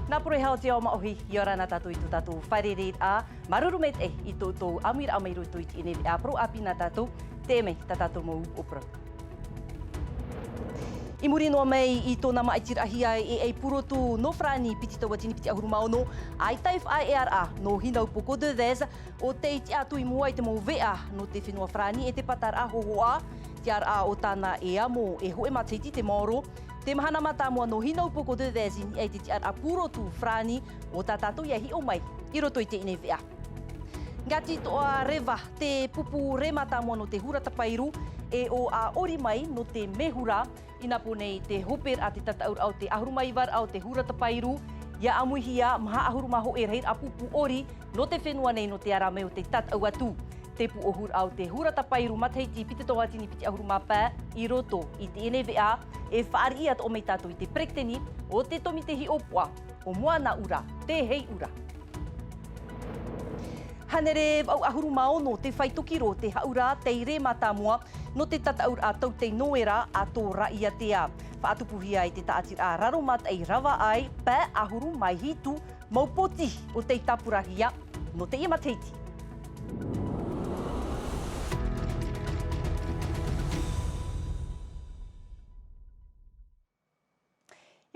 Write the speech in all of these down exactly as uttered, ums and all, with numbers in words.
Nā poro e hao te ao māʻohi, ʻia ora na tātou i tō tātou fārereiraʻa, māuruuru maitaʻi i tō ʻoutou ʻāmuiraʻa mai roto i teie nei veʻa parau ʻāpī nā tātou, teie mai tā tātou mau upoʻo parau. I muri noa mai i tōna māʻitiraʻahia e ei purotu nō Farāni piti tauatini piti ʻahuru mā ono, ʻaita e faʻaearaʻa nō Hinaupoko Devèze, ʻo tei tiʻa atu i mua i te mau veʻa nō te fenua Farāni e te pātaraʻa hōhoʻa, tiʻaraʻa ʻo tāna e amo e hōʻē matahiti te maoro, te mahana mātāmua nō Hinaupoko Devèze i niʻa i te tiʻaraʻa purotu Farāni ʻo tā tātou ʻia hiʻo mai i roto i teie nei veʻa. Ngati toʻa reva te pupu rē mātāmua nō te hura tapairu, e ʻō ʻa ʻori mai nō te mēhura, i nā pō nei te hoperaʻa te tataʻuraʻa o te ʻahuru mā iva raʻa o te hura tapairu, ʻia ʻāmuihia maha ʻahuru mā hōʻē rahiraʻa pupu ʻori nō te fenua nei nō te ara mai o te tataʻu atu. Te pūʻohuraʻa o te hura tapairu matahiti piti tauatini piti ʻahuru mā pae i roto i teie nei veʻa, e fāriʻi atoʻa mai tātou i te peretiteni o te tōmite hiʻopoʻa ʻo Moana Ura, Te Heiʻura. Hānere vaʻu ʻahuru mā ono te faitokiro te haʻura tei rē mātāmua nō te tataʻuraʻa tautai Noera a tō Raʻiātea. Faʻatupuhia i te tāʻatiraʻa Raromataʻi Ravaʻai, pae ʻahuru mā hitu mau pōti ʻo tei tāpurahia nō teie matahiti.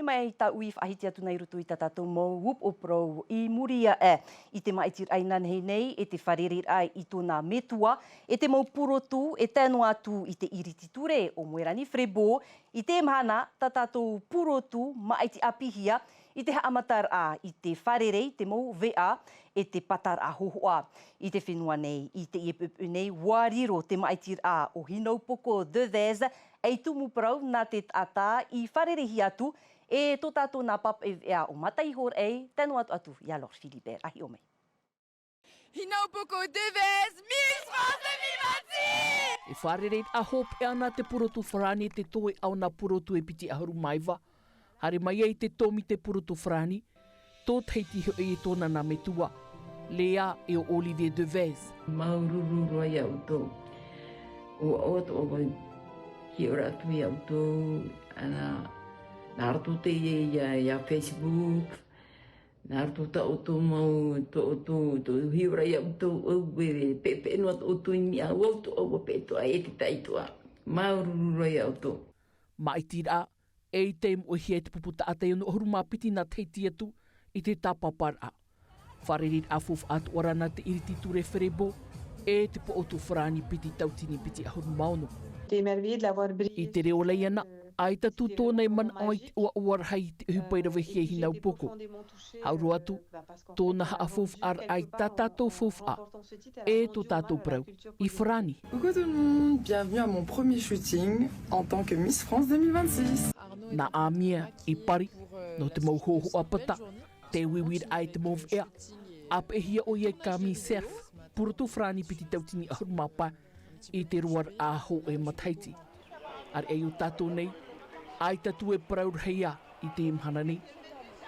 E mai tāʻu i faʻahiti atu nei i roto i tā tātou mau upoʻo parau i muri aʻe i te māʻitiraʻa inanahi nei, e te fārereiraʻa i tōna metua, e te mau purotu, e tae noa atu i te iriti ture ʻo Moerani Frebo, i te mahana tā tātou purotu māʻiti ʻāpīhia i te haʻamataraʻa i te fārerei, te mau veʻa, e te pātaraʻa hōhoʻa. I te fenua nei, i teie pupu nei, ʻua riro te māʻitiraʻa ʻo Hinaupoko Devèze, ei tumu parau nā te taʻata i fārereihia atu, e tō tātou nā pāpaʻi veʻa ʻo Mata Ihoraʻa, tae noa atu atu iā Laure Philibert, ʻa hiʻo mai. Hinaupoko Devèze, Miss France deux mille vingt-six! E fārereiraʻa hopeʻa nā te purotu Farāni te toe ʻaona purotu e piti ʻahuru mā iva. Haere mai ai te tōmite purotu Farāni, tō Tahiti hoʻi e tōna nā metua, Léa e ʻo Olivier Devèze. Māuruuru roa iā ʻoutou. ʻUa ʻoaʻoa tō ʻoutou hiʻoraʻa atu iā ʻoutou, ana, nā roto teie iā, iā Facebook, nā roto tā ʻoutou mau, tō ʻoutou, tō hiʻoraʻa iā ʻoutou, ʻua peʻepeʻe noa tō ʻoutou i niʻa, ʻua ʻoutou, ʻua peʻe atoʻa e te taʻatoʻa. Māuruuru roa iā ʻoutou. Māʻitiraʻa, e i te moʻehia e te pupu taʻata e ono ʻahuru mā piti nā Tahiti atu i te tāpaparaʻa. Fārereiraʻa faufaʻa atoʻa ra nā te iriti ture Ferebo, e te purotu Farāni piti tauatini piti ʻahuru mā ono. J'étais émerveillée de la voir briller. I te reo Leiana, ʻaita atu tōna e manaʻo i te ʻoaʻoa rahi i te ʻohipa i ravehia i Hinaupoko. Hau roa atu, tōna haʻafaufaraʻa i tā tātou faufaʻa, e tō tātou parau i Farāni. Coucou tout le monde, bienvenue à mon premier shooting en tant que Miss France deux mille vingt-six. Nā Amia i Pari, nō te mau hōhoʻa pata, te uiuiraʻa i te mau veʻa, ʻāpeʻehia ʻoia e Camille Cerf, purotu Farāni piti tauatini ʻahuru mā pae, i te roaraʻa hōʻē matahiti. ʻĀreʻa i ō tātou nei, ʻaita atu e parau rahi ā i teie mahana nei,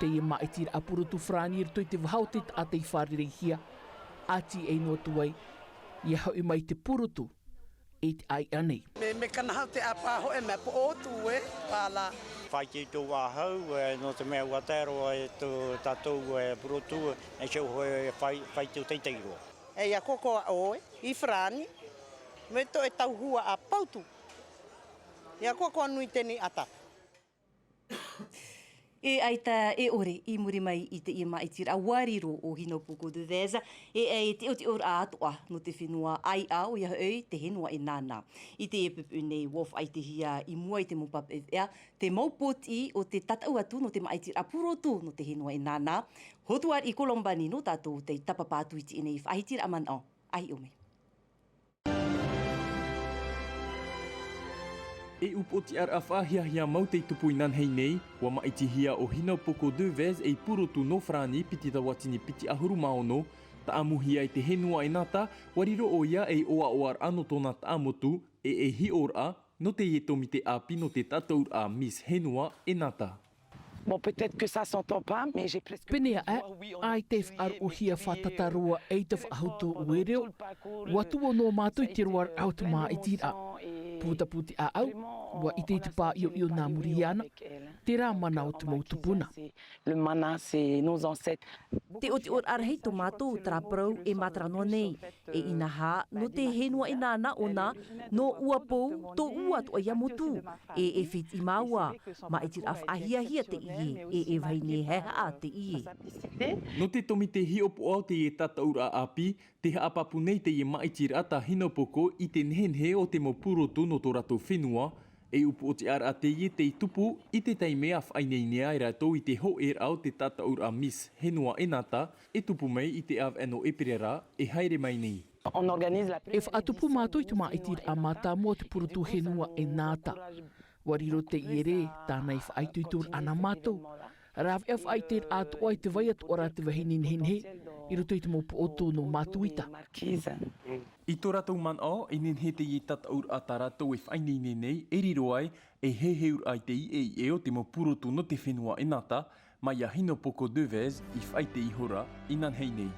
teie māʻitiraʻa purotu Farāni i roto i te vaha o te taʻata i fārereihia, ʻati ei noa atu ai, ʻia hoʻi mai te purotu i te ʻāiʻa nei. Mea, mea kanahau te ʻāpā hōʻē mea poʻo atu e, pālā. Faʻaʻite i tō vāhau, e, nō te mea ʻua tae roa e tō tātou, e, purotu, e, e tau hōʻē fai-, faʻaʻite teitei roa. E, ʻia kokoa ʻoe, i Farāni, mea tō e tau hua a Pautu. ʻIa kokoa nui tēnei ʻata. E ʻaita e ʻore i muri mai i teie māʻitiraʻa ʻua riro ʻo Hinaupoko Devèze, e, e te ʻotiʻoraʻa atoʻa nō te fenua ʻāiʻa ʻoia hoʻi te henua ʻEnana. I teie pupu nei ʻua faʻaʻitehia i mua i te mau pāpaʻi veʻa, te mau pōti o te tataʻu atu nō te māʻitiraʻa purotu nō te henua ʻEnana. Hotu ariʻi Colombani nō tātou tei tāpapa atu i teie nei faʻahitiraʻa manaʻo, ʻa hiʻo mai. E upoʻo tiʻaraʻa faʻahiahia mau tei tupu inanahi nei, ʻua māʻitihia ʻo Hinaupoko Devèze ei purotu nō Farāni piti tauatini piti ʻahuru mā ono, taʻamuhia i te henua ʻEnata, ʻua riro ʻoia ei ʻoaʻoaraʻa nō tōna taʻamotu, e ei hiʻoraʻa, nō teie tōmite ʻāpī nō te tataʻuraʻa Miss Henua ʻEnata. Bon, peut-être que ça s'entend pas, mais j'ai presque... Pēneiaʻe, ʻaita e faʻaroʻohia fātata roa ei te faʻahotu ʻuereo, ʻua tuʻu noa mātou i te roaraʻa o te māʻitiraʻa. pūtapu te ʻāʻau, ʻua ʻite i te pāʻioʻio nā muri iāna, terā mana o te mau tupuna. Le mana, c'est nos ancêtres. Te ʻotiʻoraʻa rahi tō mātou terā parau e mātara noa nei, e inaha, nō te henua e nāna ʻōna, nō ʻUapou, tō ʻUa atoʻa ia motu, e, e fētiʻi māua, māʻitiraʻa faʻahiahia teie, e, e vahine haʻehaʻa teie. Nō te tōmite hiʻopoʻa o teie tataʻuraʻa ʻāpī, tē haʻapāpū nei teie māʻitiraʻa tā Hinopoko i te nehenehe o te mau purotu nō tō rātou fenua, e upoʻotiʻaraʻa teie tei tupu i te taime a faʻaineinea ai rātou i te hōʻēraʻa o te tataʻuraʻa Miss Henua ʻEnata, e tupu mai i te ʻāvaʻe nō ʻEperēra e haere mai nei. E faʻatupu mātou i te māʻitiraʻa mātāmua o te purotu Henua ʻEnata. ʻUa riro teie rē, tāna e faʻaitoitoraʻa nā mātou. Rāveʻa faʻaʻiteraʻa atoʻa i te vai atoʻa ra te vahine nehenehe, i roto i te mau purotu nō Matuita. I tō rātou manaʻo, e nehenehe teie tataʻuraʻa tā rātou e faʻaineine nei, e riro ai, e heheuraʻa i te ʻiʻe ʻiʻe o te mau purotu nō te fenua ʻEnata, mai iā Hinopoko Devez i faʻaʻite ihora, inanahi nei.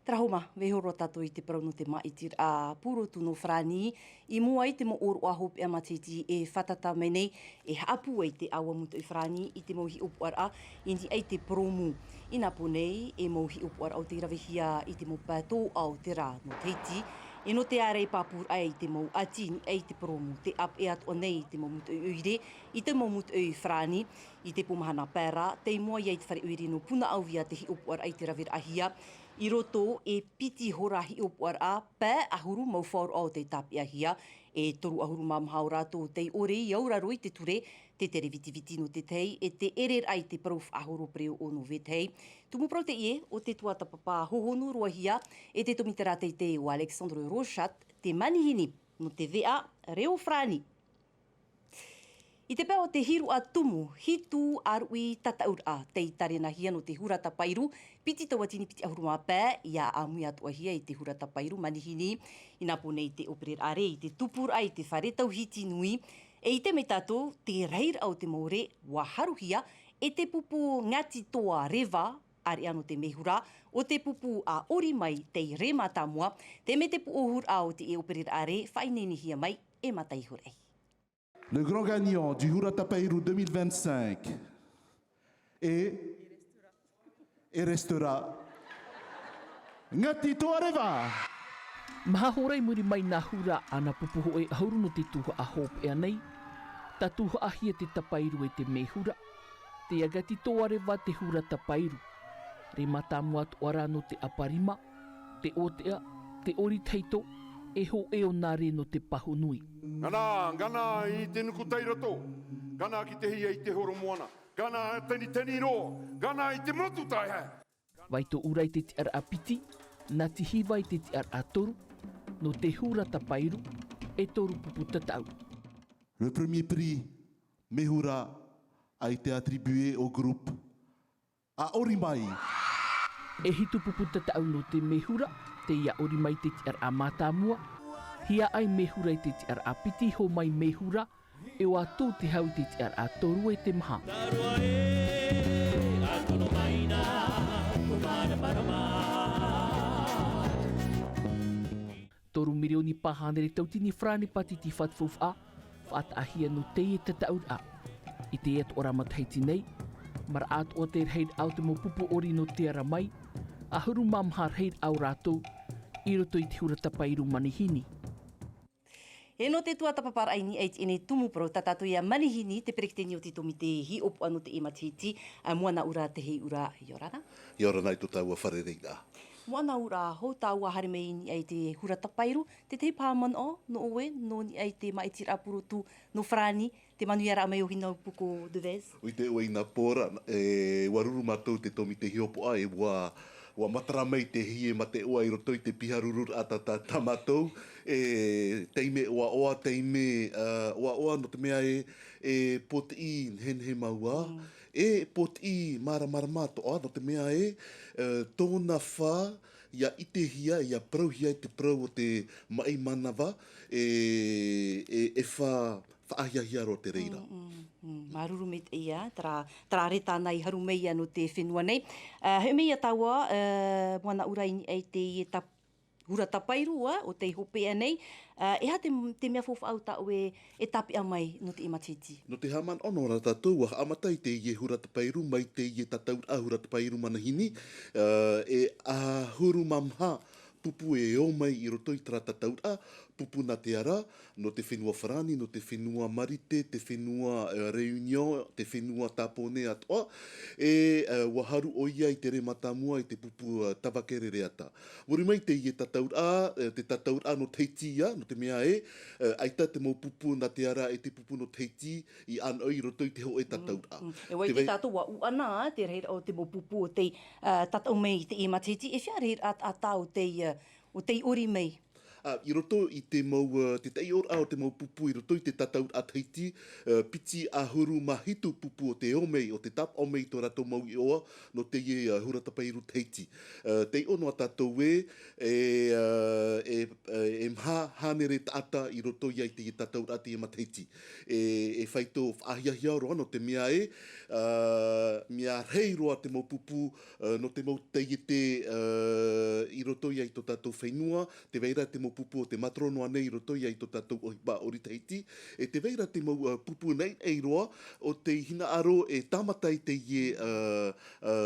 Terā hoʻi mā, vaiiho roa tātou i te parau nō te māʻitiraʻa purotu nō Farāni, i mua i te mau ʻōroʻa hopeʻa matahiti e fātata mai nei, e haʻapū ai te ʻāua mūtoʻi Farāni i te mau hiʻopoʻaraʻa i niʻa i te purōmu. I nā pō nei, e mau hiʻopoʻaraʻa o tei ravehia i te mau pae tōʻa o te rā nō Tahiti, e nō te ārai pāpūraʻa i te mau ʻati i niʻa i te purōmu, tē ʻāpeʻe atoʻa nei i te mau mūtoʻi ʻoire, i te mau mūtoʻi Farāni, i te pū mahana pae ra, tei mua ia i te fare ʻoire nō Punaʻauia te hiʻopoʻaraʻa i te raveraʻahia, i roto e piti hora hiʻopoʻaraʻa, pae ʻahuru mau faʻaroʻo o tei tāpeʻahia, e toru ʻahuru mā maha o rātou tei ʻore i auraro i te ture, te tere vitiviti nō te tahi, e te ʻereraʻa i te parau faʻahoro pereoʻo nō vetahi. Tumu parau teie, o te tuatāpapa hōhonu roa hia, e te tōmite rā teitei o Alexandre Rochat, te manihini, nō te veʻa, reo Farāni. I te pae o te hiroʻa tumu, hitu ʻāruʻi tataʻuraʻa, tei tārenahia nō te hura tapairu, piti tauatini piti ʻahuru mā pae, ʻia ʻāmui atoʻa hia i te hura tapairu manihini, i nā pō nei te ʻōpereraʻa rē, i te tupuraʻa i te fare tauhiti nui, e ʻite mai tātou, te rahiraʻa o te mau rē, ʻua haruhia, e te pupu Ngati Toa Reva, ʻāreʻa nō te mēhura, o te pupu a ʻori mai tei Rē Mātāmua, te mea te pūʻohuraʻa o te ʻōpereraʻa rē, faʻaineinehia mai, e mātaihoraʻa. Le grand gagnant du Hura Tapairu deux mille vingt-cinq est et restera Ngati Toa Reva. Maha hora i muri mai nā hura a nā pupu hōʻē ʻahuru nō te tuhaʻa hopeʻa nei, tā tuhaʻahia te tapairu e te mēhura, tei Ngati Toa Reva te hura tapairu. Rē Mātāmua atoʻa rā nō te ʻaparima, te ʻōteʻa, te ʻori tahito, e hōʻē o nā rē nō te pahu nui. Ngana, ngana i te nuku tai roto, ngana ki te hia i te horo moana, ngana teniteni roa, ngana i te motu taehae. Vaitoʻura i te tiʻaraʻa piti, Ngati Hiva i te tiʻaraʻa toru, nō te hura tapairu, e toru pupu tataʻu. Le premier prix, mēhura, a été attribué au groupe A ʻOri Mai. E hitu pupu tataʻu nō te mēhura, tei A ʻOri Mai te tiʻaraʻa mātāmua, Hiaʻai mēhura i te tiʻaraʻa piti, Hōmai mēhura, e ʻo Atu te hau i te tiʻaraʻa toru e te maha. Toru mirioni pae hānere tauatini farāni pātiti fatu faufaʻa, faʻataʻahia nō teie tataʻuraʻa. I teie atoʻa ra matahiti nei, maraʻa atoʻa te rahiraʻa o te mau pupu ʻori nō te ara mai, ʻahuru mā maha rahiraʻa o rātou, i roto i te hura tapairu manihini. E nō te tuatāpaparaʻa i niʻa i teie nei tumu parau, tā tātou ia manihini te peretiteni o te tōmite hiʻopoʻa nō teie matahiti, a Moana Ura Te Heiura, ʻia ora na. ʻIa ora na i tō tāua fārereiraʻa. Moana Ura, hou tāua haere mai i niʻa i te hura tapairu, te tahi paha manaʻo nō ʻoe, nō niʻa i te māʻitiraʻa purotu nō Farāni, te manuiaraʻa mai o Hinopoko Devez. ʻUa ʻite ʻoe i nā pō ra, e, ʻua ruru mātou te tōmite hiʻopoʻa, e ʻua, ʻua matara mai te hie mā te ʻoa i roto i te piha rururaʻa tā, tā, tā mātou, e, taime ʻoaʻoa, taime, ā, ʻoaʻoa nō te mea e, e pōtiʻi nehenehe māua, e pōtiʻi māramarama atoʻa, nō te mea e, e, tōna fā, ʻia ʻitehia, ʻia parauhia i te parau o te maʻi manava, e, e, e fā, faʻahiahia roa te reira. Mm, mm, mm. Māuruuru maitaʻi ia, terā, terā rē tāna i haru mai ia nō te fenua nei. Ā, hoʻi mai ia tāua, ā, Moana Ura i niʻa i teie ta-, hura tapairu, ā, o tei hopeʻa nei, ā, e aha te, te mea faufaʻa tā ʻoe e tāpeʻa mai nō teie matahiti? Nō te haʻamanaʻo ra tātou, ʻua haʻamata i teie hura tapairu mai teie tataʻuraʻa hura tapairu manahini, ā, e ʻahuru mā maha pupu e ō mai i roto i terā tataʻuraʻa, pupu nā te ara, nō te fenua Farāni, nō te fenua Marite, te fenua, ā, Réunion, te fenua Tāpōnē atoʻa, e, ā, ʻua haru ʻoia i te rē mātāmua i te pupu, ā, tavake rereata. Muri mai teie tataʻuraʻa, ā, te tataʻuraʻa nō Tahiti ia, nō te mea ē, ā, ʻaita te mau pupu nā te ara e te pupu nō Tahiti, i ʻānoʻi i roto i te hōʻē tataʻuraʻa. Mm, mm. E ʻua ʻite tātou ʻua ʻūʻana, ā, te rahiraʻa o te mau pupu o tei, ā, tataʻu mai i teie matahiti, e fea rahiraʻa taʻata o tei, ā, o tei ʻori mai? Ā, i roto i te mau, ā, te taiʻoraʻa o te mau pupu i roto i te tataʻuraʻa Tahiti, ā, piti ʻahuru mā hitu pupu o te ō mai, o te tāpaʻo mai i tō rātou mau iʻoa, nō teie, ā, hura tapairu Tahiti. Ā, taiʻo noa tātou ē, e, ā, e, ā, e maha hānere taʻata i roto ia i teie tataʻuraʻa teie matahiti. E, e faito faʻahiahia roa nō te mea ē, ā, mea rahi roa te mau pupu, ā, nō te mau taiete, ā, i roto ia i tō tātou fenua, tē vai ra te mau pupu o te mātaro noa nei i roto ia i tō tātou ʻohipa ʻori Tahiti, e tē vai ra te mau, ā, pupu naʻinaʻi roa o tei hinaʻaro e tāmata i teie, ā, ā,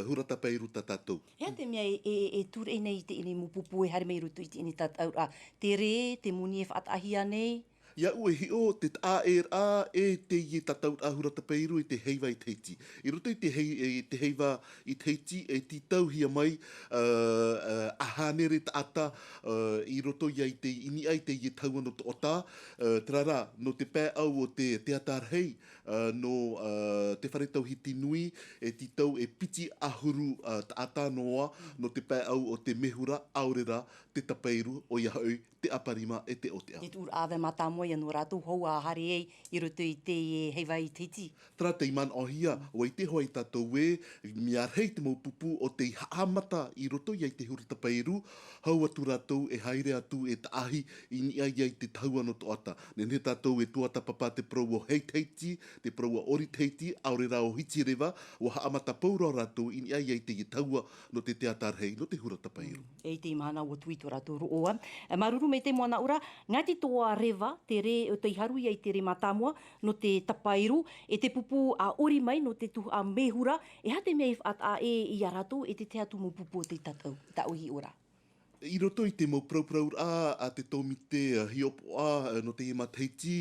hura tapairu tā tātou. E aha te mea e, e, e tūreʻi nei i teie mau pupu e haere mai i roto i teie tataʻuraʻa? Te rē, te moni e faʻataʻahia nei? Iāʻu e hiʻo te taʻaʻēraʻa e teie tataʻuraʻa hura tapairu i te heiva i Tahiti. I roto i te hei-, i te heiva i Tahiti e tītauhia mai, ā, ā, ʻa hānere taʻata, ā, i roto ia i te, i niʻa i teie tahua nō Toʻatā, ā, terā rā, nō te pae ʻau o te teata rahi, ā, nō, ā, te fare tauhiti nui, e tītau e piti ʻahuru, ā, taʻata noa, nō te pae ʻau o te mēhura, ʻaore rā, te tapairu, ʻoia hoʻi, te ʻaparima e te ʻōteʻa. Te tuʻuraʻa ʻāvae mātāmua ia nō rātou hou ʻa haere ai i roto i te heiva i Tahiti. Terā tei manaʻohia, ʻua ʻite hoʻi tātou ē, mea rahi te mau pupu o tei haʻamata i roto ia i te hura tapairu, hau atu rātou e haere atu e taʻahi i niʻa ia i te tahua nō Toʻatā. Nehenehe tātou e tuatāpapa te parau o Hei Tahiti, te parau o ʻOri Tahiti, ʻaore rā o Hitireva, ʻua haʻamata pauroa rātou i niʻa ia i te tahua nō te teata rahi, nō te hura tapairu. E i teie mahana ʻua tuʻi tō rātou roʻoa. E, māuruuru maitaʻi Moana Ora, Ngāti Toareva, te rē, o tei haru ia i te rē mātāmua, nō te tapairu, e te pupu a ʻori mai, nō te tuhaʻa mēhura, e aha te mea i faʻataʻa ē ia rātou, e te tahi atu mau pupu o tei tataʻu, tā ʻoe hiʻoraʻa? I roto i te mau parauparauraʻa a te tōmite, ā, hiʻopoʻa, ā, nō teie matahiti,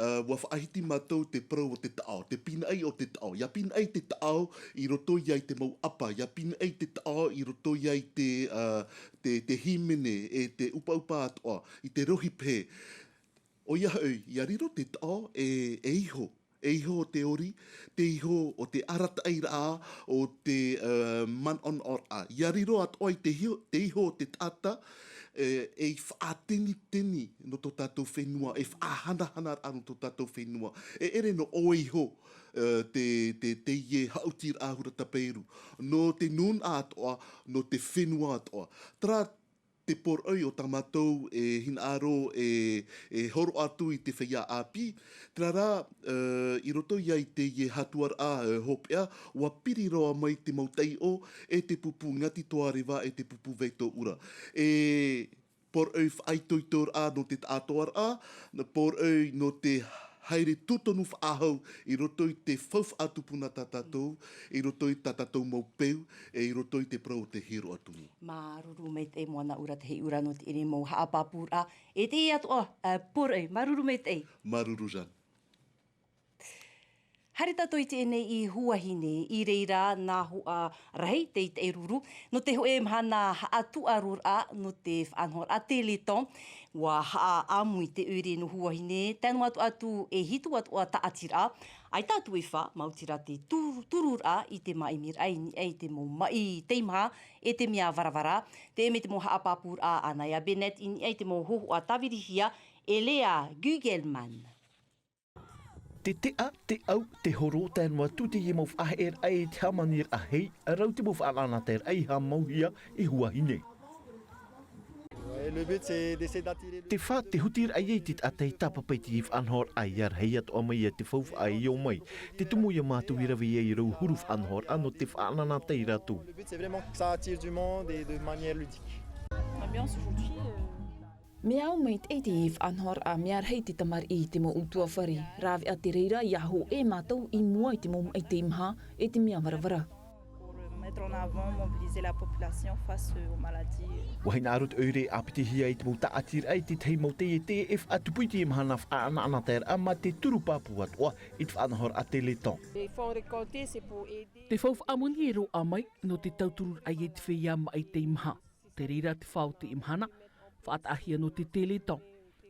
ā, ʻua faʻahiti mātou te parau o te taʻo, te pīnaʻi o te taʻo. ʻIa pīnaʻi te taʻo i roto ia i te mau ʻapa, ʻia pīnaʻi te taʻo i roto ia i te, ā, te, te hīmene, e te ʻupaʻupa atoʻa, i te rohi pehe. ʻOia hoʻi, ʻia riro te taʻo e, e iho, e iho o te ʻori, te iho o te arataʻiraʻa, o te, ā, manaʻonaʻoraʻa. ʻIa riro atoʻa i te iho, te iho o te taʻata, e, ei faʻateniteni nō tō tātou fenua, ei faʻahanahanaraʻa nō tō tātou fenua. E ʻere nō ʻoe iho, ā, te, te, teie haʻutiraʻa hura tapairu. Nō te nūnaʻa atoʻa, nō te fenua atoʻa. Terā te poroʻi o tā mātou e hinaʻaro e, e hōroʻa atu i te feiā ʻāpī, terā rā, ā, i roto ia i teie hatuaraʻa, ā, hopeʻa, ʻua piri roa mai te mau taiʻo, e te pupu Ngāti Toareva, e te pupu Vaitoʻura. E poroʻi faʻaitoitoraʻa nō te taʻatoʻaraʻa, nā poroʻi nō te haere tūtonu faʻahou i roto i te faufaʻa tupuna tā tātou, i roto i tā tātou mau peu, e i roto i te parau o te hiroʻa tumu. Māuruuru maitaʻi Moana Ora Tahiʻura nō teie mau haʻapāpūraʻa. E teie atoʻa, ā, poroʻi, māuruuru maitaʻi. Māuruuru Jeanne. Haere tātou i teie nei i Huahine, i reira nā Hoʻarahi tei Taʻeruru, nō te hōʻē mahana haʻatuʻaroraʻa, nō te faʻanahoraʻa Téléthon, ʻua haʻaʻamu i te ʻoire nō Huahine, tae noa atu, atu e hitu atoʻa tāʻatiraʻa, ʻaita atu e fā, maoti rā te tu-, tururaʻa i te māʻimiraʻa i niʻa i te mau maʻi teimaha, e te mea varavara, teie mai te mau haʻapāpūraʻa a Naya Bennett i niʻa i te mau hōhoʻa tāvirihia e Lea Gugelman. Te teʻa, te ʻau, te horo, tae noa atu teie mau faʻaheʻeraʻa e te hāmaniraʻa hei, rau te mau faʻanahoraʻa i haʻamauhia i Huahine. Ouais, le but, c'est d'essayer d'attirer le Te fā, te hutiraʻa ia i te taʻata e tāpapa i te faʻanahoraʻa, ʻia rahi atoʻa mai ia te faufaʻa e ō mai. Te tumu ia mātou i rave ai i rau huru faʻanahoraʻa nō te faʻanahoraʻa ia rātou. Le but, c'est vraiment que ça attire du monde et de manière ludique. Mea au maitaʻi te faʻanahoraʻa, mea rahi te tamariʻi i te mau ʻutuāfare, rāveʻa te reira ia hōʻē mātou i mua i te mau maʻi teimaha e te mea varavara. Pour mettre en avant, mobiliser la population face aux maladies. ʻUa hinaʻaro te ʻoire ʻāpitihia i te mau tāʻatiraʻa i te tahi mau taiete e faʻatupu i teie mahana faʻaʻanaʻanataeraʻa mā te turu pāpū atoʻa i te faʻanahoraʻa Téléthon. Les fonds récoltés, c'est pour aider. Te faufaʻa moni e roaʻa mai nō te tautururaʻa i te feiā maʻi teimaha. Te reira te fā o teie mahana, faʻataʻahia nō te Téléthon.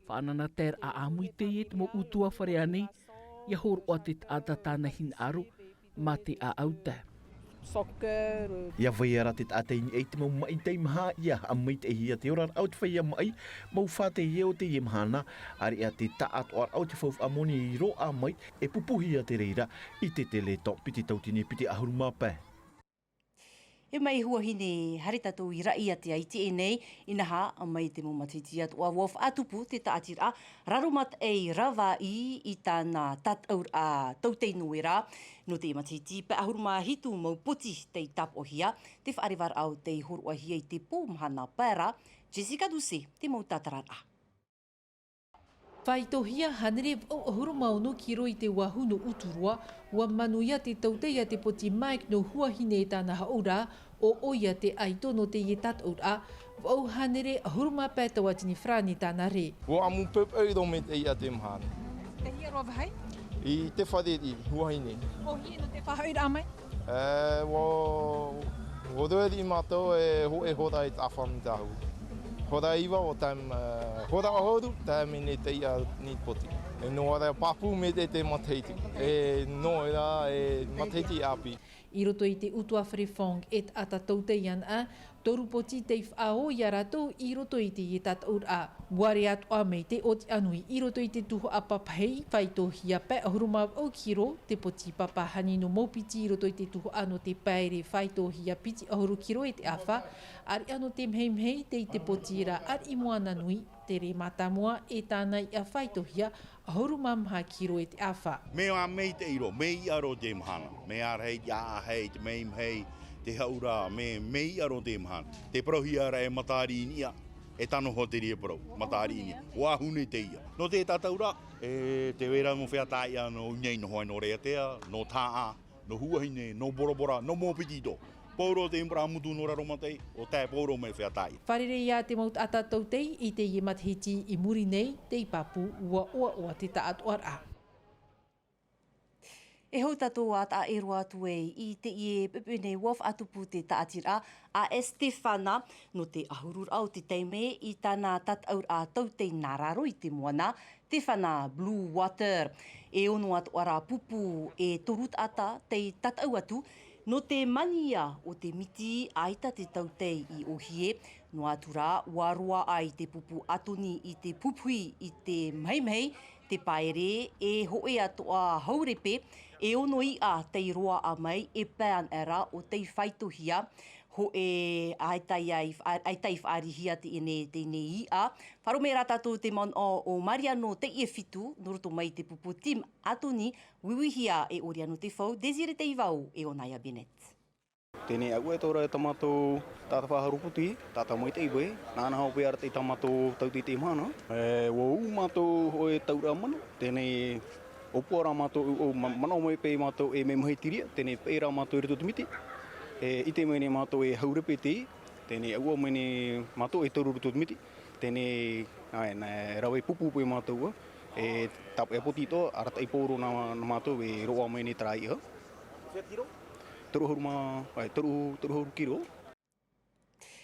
Faʻaʻanaʻanataeraʻa ʻāmui teie i te mau ʻutuāfare ānei, ia hōroʻa te taʻata tāna hinaʻaro mā te ʻāʻau tae. Soccer, euh. Ia vai ra te taʻata i niʻa i te mau maʻi teimaha, ia haʻamaitaʻihia te oraraʻa o te feiā maʻi, mau fā teie o teie mahana, ʻāreʻa te taʻatoʻaraʻa o te faufaʻa moni i roaʻa mai, e pupuhia te reira i te Téléthon, piti tauatini piti ʻahuru mā pae. E mai huahine, haere tātou i Raʻiātea i teie nei, inaha, mai te mau matahiti atoʻa ʻua faʻatupu te tāʻatiraʻa Raromataʻi Ravaʻi i tāna tataʻuraʻa tautai noera. Nō te matahiti pae ʻahuru mā hitu mau poti tei tāpaʻohia, te faʻarevaraʻa o tei hōroʻahia i te pō mahana pae ra. Jessica Doucet, te mau tātararaʻa. Faitohia hānere vaʻu ʻahuru mā ono kiro i te vāhi nō Uturoa, ʻua manuia te tautai a te poti Mike nō Huahine e tāna hōʻē ra, ʻo ʻoia te ʻaito nō teie tataʻuraʻa, vaʻu hānere ʻahuru mā pae tauatini farāni tāna rē. ʻUa ʻamu pepeʻi rō maitaʻi i teie mahana. Te hia roa vāhi? I te fare i Huahine. ʻO hia nō te faʻahoʻiraʻa mai? E, ʻua, ʻua rave riʻi mātou e hōʻē hora i te ʻāfa mai te ahu. Hora iva ʻo tae mai, e, hora ʻahuru, tae mai nei teie nei poti. E noa ra pāpū maitaʻi te matahiti. E noa ra e matahiti ʻāpī. I roto i te ʻutuāfare Fong e taʻata tautai anaʻe, toru poti tei faʻaō ia rātou i roto i teie tataʻuraʻa. ʻUa rē atoʻa mai te ʻōtiʻa nui i roto i te tuhaʻa papahi, faitohia pae ʻahuru mā vaʻu kiro te poti papahani nō Maupiti i roto i te tuhaʻa nō te paere faitohia piti ʻahuru kiro e te ʻāfa, ʻāreʻa nō te mehemehe tei te poti ra ariʻi moana nui, te rē mātāmua e tāna iʻa faitohia ʻahuru mā maha kiro e te ʻāfa. Mea maitaʻi roa, mea iʻa roa teie mahana, mea rahi te ʻāʻahe, te mehemehe, te haʻura, mea, mea iʻa roa teie mahana. Tē parauhia ra e Matariʻi Niʻa, e tano hoʻi te reira parau, Matariʻi Niʻa. ʻUa ahu nei teie. Nō te tataʻuraʻa, e te vera mau feiā tāiʻa nō ʻō nei, nō Hoʻē, nō Raʻiātea, nō Tahaʻa, nō Huahine, nō Bora Bora, nō Maupiti atoʻa. Pauroa te ʻimiraʻa motu nō Raromataʻi, ʻo tae pauroa mai feiā tāiʻa. Fārerei ā te mau taʻata tautai i teie matahiti i muri nei, tei pāpū ʻua ʻoaʻoa te taʻatoʻaraʻa. E hou tātou ā taʻa e roa atu ai i teie poʻipoʻi nei ʻua faʻatupu te tāʻatiraʻa a Estefana, nō te ʻahururaʻa o te taime i tāna tataʻuraʻa tautai nā raro i te moana, Tefana Blue Water. E ono atoʻa rā pupu e toru taʻata tei tataʻu atu, nō te manaʻo o te miti ʻaita te tautai i ʻōhie, noa atu rā, ʻua roaʻa i te pupu Atoni i te pupuhi i te mehemehe, te paere, e hōʻē atoʻa haurepe, e ono iʻa tei roaʻa mai, e pae anaʻe rā ʻo tei faitohia, hōʻē ʻaita i, ʻaita i faʻaarihia teie nei, teie nei iʻa. Faʻaroʻo mai rā tātou te manaʻo o Mariano Teiʻefitu, nō roto mai i te pupu Team Atoni, uiuihia e Oriano Tefau, Désiré Teivau, e Onaya Bennett. Teie nei aʻu e tō rā tā mātou taʻata faʻaharu puti, taʻata maitaʻi paʻi, nāna hoʻi paʻi arataʻi tā mātou tautai i teie mahana. E, ʻua ū mātou hōʻē tauraʻa mana, teie nei ʻōpua rā mātou, ʻo, ʻo, ma-, manaʻo mai paʻi mātou e mea maitaʻi te reira, teie nei paʻi rā mātou i roto i te miti. E, ʻite mai nei mātou e haurepe te, teie nei ʻaʻua mai nei mātou e toru i roto i te miti. Teie nei, ʻae, nā, rave pupu paʻi mātou, e, tāpaʻo poti atoʻa, arataʻi pauroa nā, nā mātou e roaʻa mai nei terā iʻa. Toru ʻahuru mā, ʻae, toru, toru ʻahuru kiro.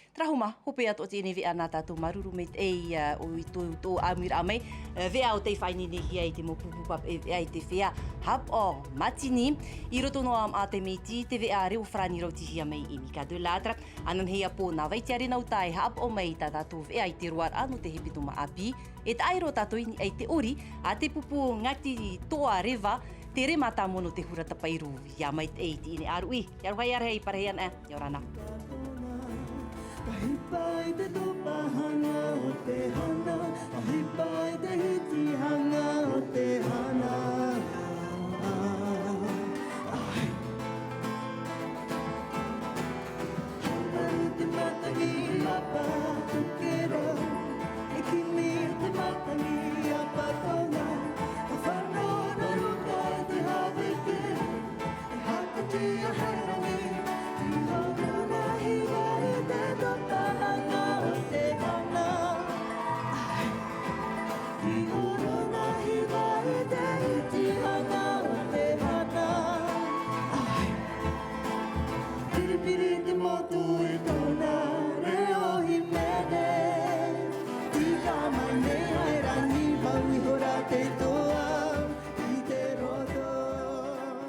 Terā hoʻi mā, hope atoʻa teie nei veʻa nā tātou, māuruuru maitaʻi, ā, ʻoe i tō, tō ʻāmuiraʻa mai, ā, veʻa ʻo tei faʻaineinehia i te mau pupu papaʻi veʻa i te feiā Haʻapaʻo Mātini. I roto noa ā te miti, te veʻa reo farāni rautihia mai e Mika Delâtre. Ananahi ā pō nā Vaitia Renauta e haʻapaʻo mai i tā tātou veʻa i te roaraʻa nō te hepetoma ʻāpī, e taʻa ʻē roa tātou i niʻa i te ʻori a te pupu Ngāti Toareva, te rē mātāmua nō te hura tapairu. ʻIa maitaʻi teie nei ʻāruʻi, ʻia aroha, ʻia rahi, parahi ana, ʻia ora na. Tahi pae te topahana.